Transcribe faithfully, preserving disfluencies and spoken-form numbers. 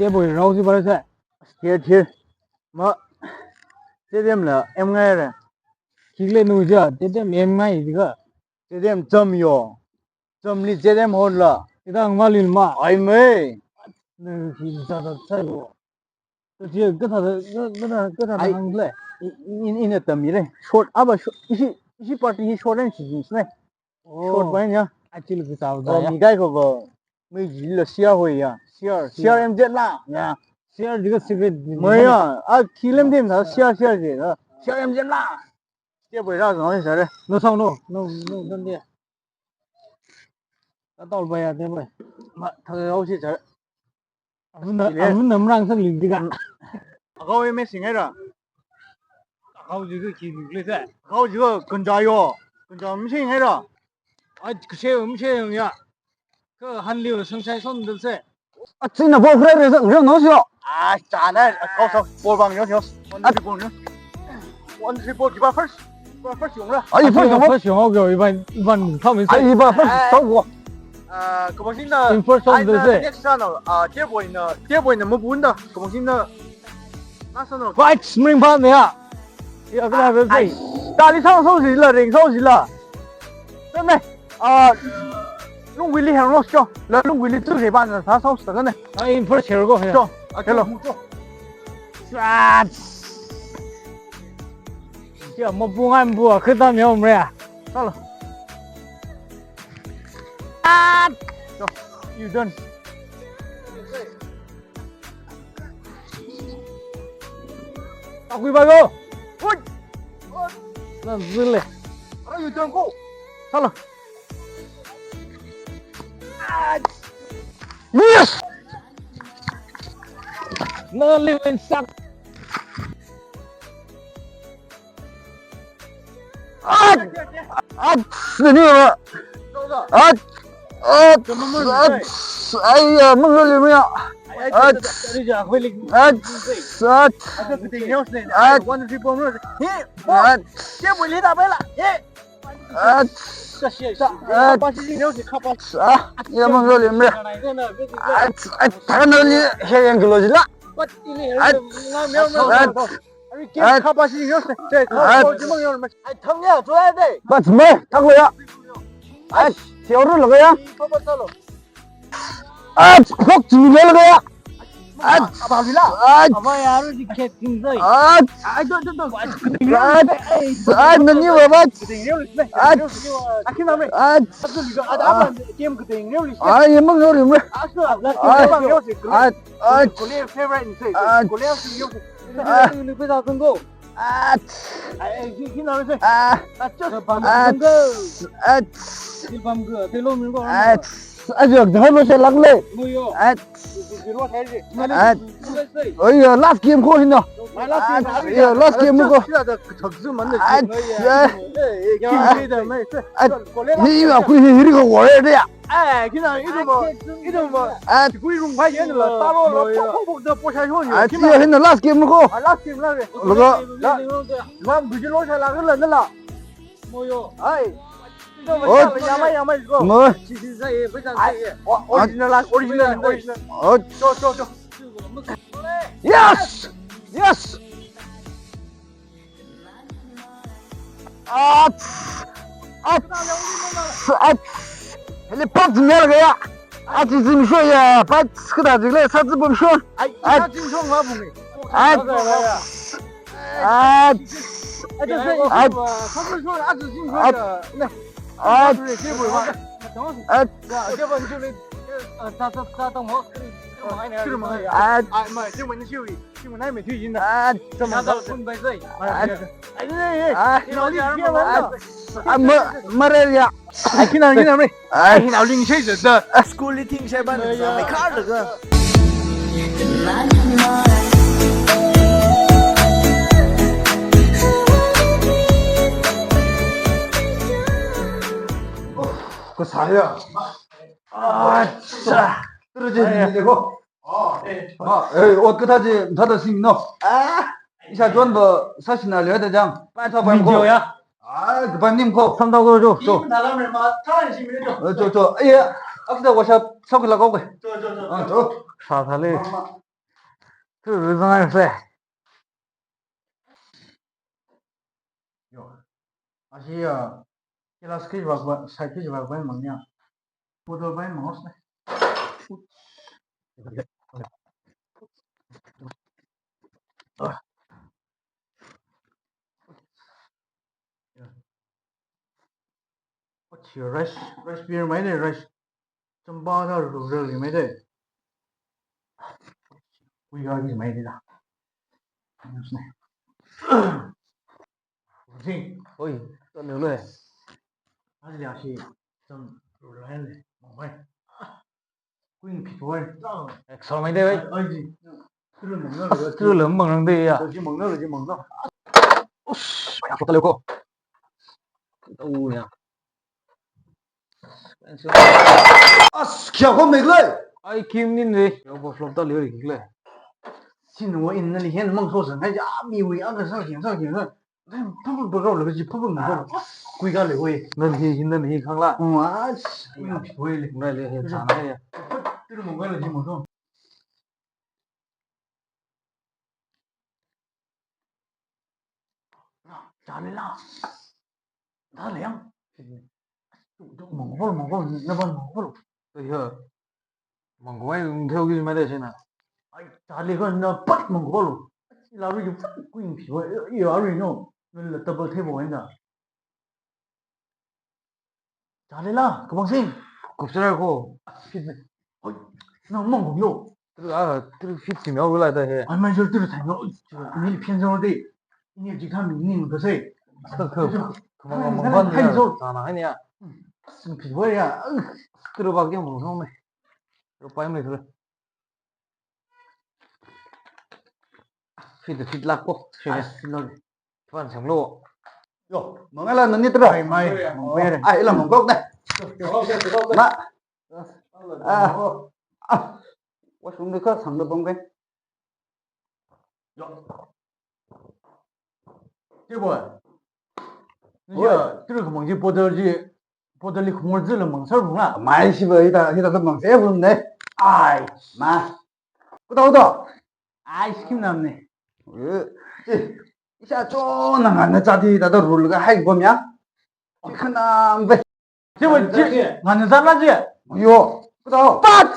Step wui rao si pare se. Step here. Ma, step la em ngai re. Kik le nu ja, step em ngai di ka. Step chamyo. Chamli step hon la. Ida ngalil ma. Ai mei. Ne ki sa sa sa yo. Ka ji ka sa ka ka ka sa Ai. Nang le. In in in tammi le. Short aba short. Isi isi party hi short and si ne. Oh. Short bai ya. Actually, kita Oh, udah ya. Mi kai ko ba. Mei ji la share hoi ya. Share, share M Z la. Ya. Share juga secret. Mei ya. A kilim dim sa share share ji. Share M Z la. Step wui rao zong sa re. No sound no. No, no, don't dare. Ka tol bai ya, step bai. Ma, thang rao si sa. Amun na, Ile. Amun na mrang sak ling di ka. Akau e me sing ai ra. Akau ji ka ki lu le se. Akau ji ka kunja yo. Kunja mi sing ai ra. Ai, ka se mi se ya. Ka han liu sang sai son dal se. Achina bo kre re re no sio. Ah, chana. Akau sa ball bang yo yo. One three ball yo. One three ball, kiba first. Kiba first yong ra. Ai, first yong. First yong, okay, iban, iban, thami se. Ai, iba first, tau ko. Ah, kabang sing na. In first round Ai, na, se. Next round, ah, tier boy na, tier boy na mabun da. Kabang sing na. Last round. Fight, spring pa ne ya. Ya, kena be Ai, se. Tali sao sao si la, ring sao si la. Tene. Ah, lungwili hang los cho. La lungwili tu ke ban sa sao sa ne. Ai, in first here go. Cho. Hello. Shots. Ya, mabung an bu, kita mi om re. Hello. Cho. You done. Takui ba go. Good. Na zile. Ara you done go. Hello. Yes! Na liwin sak. At! At! Nani ba? At! At! At! Ai ya, mang lo liwin ya. At! At! At! At! One, two, three, four, hey! At! At! Ah, ya mang lo lim re. At, at, thana li he yang lo jila. At, at, at, at, but me, thang ya, tu ya de. At, me, thang lo ya. At, siya ru lo ya. At, phok chi lo ya. At, Aba, bila. At, Aba, yaru di khet ting zai. At, Ai, don't, don't, don't. At, at, nani ba, at. At, Akin amre. At, At, At, At, game kiting reo li. Ai, yamang lo lim re. At, At, At, At, At. Kole favorite ni se. At. Kole reo. Ah. Ni pe da kong go. At. Ai, ai, ki, ki na se. Ah. At, just bam At. Go. At. Ki bam go. Te lo mi go. At. Ajo, dah lo se lang le. Mo yo. At. Ki, ki, ki lo se. At. Mo le. Oi, yo, last game ko hin no. My last game. At, yo, last game ko. Kila da thak zu man le. At. Eh, eh, ki se da mai. At. Kole la. Ni ma kui hi ri ko wo re ya. Ai, kina, idu mo, idu mo. At. Kui rung phai yen la, ta lo lo, po, po, po, da po shai ho yo. At, kina. Yo, hin last game ko. Ah, last game la re. Lo ko. La, la, bu ji lo shai la, la, la, la. Mo yo. Ai. Idu mo, Ot. Ya mai, ya mai, go. Mo. Si, si, sa ye, bai sa ye. Ai, o-, original la, original, original. Ot. Cho, cho, cho. Yes! Yes! Ach! Ach! Ach! Heli pat mer gaya. Ach, zim sho ya, pat kada jile sa zim sho. Ai, ach, zim sho ma bu me. Ach! Ach! Ach, zim sho, ach, zim sho. Ach! Ach! Ach! Ach! Ai, ai, ai. Ai, ma, ma re ya. Ai, kina, kina, me. Ai, kina, ling shai zat da. School li ting shai ban, mai kar da ga. Ko sa ya. Acha. Terus je, ni deh ko. Ah, eh, ot kathā chi, thāda singno. Ah, isa John ba sāshina le da jang. Pai thā pai ko. Video ya. Ah, pai nim ko. Samdao ko jo, jo. Im thala me ma, thā ni sing me jo. Eh, jo, jo. Eh, ya. Akida washa sok la ko ke. Jo, jo, jo. Ah, jo. Sa thale. Ma, ma. Thuru zangai se. Yo. Ashi, ah, class kajivak ba, sai kajivak ba mangya. Bottle ba mangos ne. Ochi, rice, rice beer mai de, rice. Chamba da rural mai de. Kuiga mai de da. Zing. Oi, to ne le. Aja shi cham rural le. Mai. Kuing phitwai. Extra mai de, wei. Ai, ai, ji. Turu mangna le. Turu lam mangrang de ya. Ji mangna le, ji mangna. Ush, ya, flop ta le ko. Tau ya. As, kya ko megle? Ai, kim nin le. Yo, bo flop ta le ri le. Sin wo in na li hen mang so san. Ai, ya, mi wi a ka sa kin, sa kin, sa. Phabung phabung lo ji phabung lo. Kuiga le wei. Nan hi, nan hi khang la. Oh, as. Wei le. Ngai le hi chana ya. Turu mangga le ji mangso. Chale la. Da le yang. Tu, tu, mangol, mangol, na ban mangol. Iya. Mangwai ung theo ki mai de sina. Ai, chale ko na pat mangol. Ila ri ki pat kuing phiwai. Iya ri no. Nula table table wai na. Chale la, kabang sing. Kupsara ko. Hoi, nang mangol yo. Turu, ah, turu fit si myo la da he. Ai, mai jo turu thai no. Ni phian jo de. Ni ji kha mi ni ko se. Ka ka. Ka mangol ni ya. Sana ni ya. Sing phiwai ya. Turu ba ke mangol me. Ro pai me turu. Fit, fit lak ko. Sini. Ai, fit lak. Fan sang lo. Yo, mangala nani turu. Mai, mai. Mai. Ai, ila mangkok deh. Ma. Ah. Ah. Washroom de ka sang de bong ke. Yo. Ke bo. Ni ya, turu khamang ji border ji. Border li khumur ji la mang sar bung la. Mai shi ba hita, hita ta mang se bung ne. Ai, ma. Ku tau to. Ai, skim nam ne. Eh, eh. Isa cho na ngana cha di ta to rul ga hai bom ya. Khanam be. Ji wa ji, ngana cha la ji. Yo, ku tau. Pat.